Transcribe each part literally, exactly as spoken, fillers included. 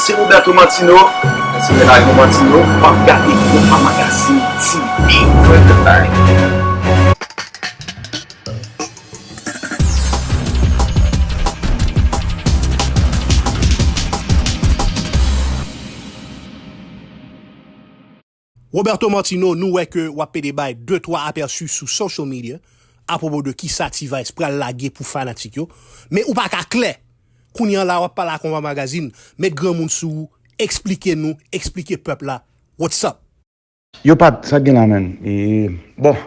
Se Roberto Martino, se Renato Martino, w ap gade Konpa Magazine T V. Roberto Martino, nou wè ke w ap pede bay de twa apèsi sou social media apwopo de kisa T-Vice pral lage pou fanatik yo. Men ou pa ka klè. Kounye a la w ap pale ak Konpa Magazine, met granmoun sou ou, eksplike nou, eksplike pèp la. What's up? Yo Pat, sa k gen la menm? E, bon,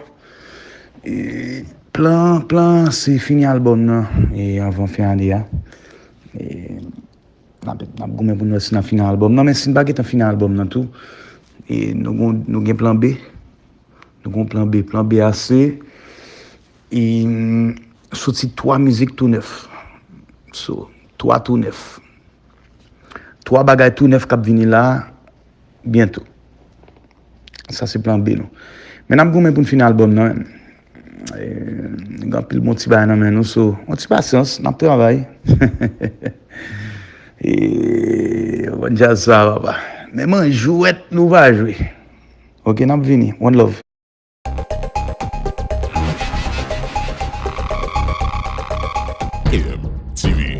e, plan, plan se fini album nan e anvan fen ane a. E, n ap, n ap goumen pou n wè si n ap fini album nan, men si n pa gentan fini album nan tou, e, nou, gon- nou gen plan B. Nou gen plan B. Plan B a se e, soti twa mizik tou nèf. So, twa tou nèf. Twa bagay tou nèf k ap vini la byento. Sa se plan B nou. Men n ap goumen pou n fini album nan menm. E, gen anpil bon ti bagay nan men nou, so, yon ti pasyans, n ap travay. E, bon djaz sa, papa. Men man jwèt nou pa jwe. Ok, n ap vini. One love. M T V.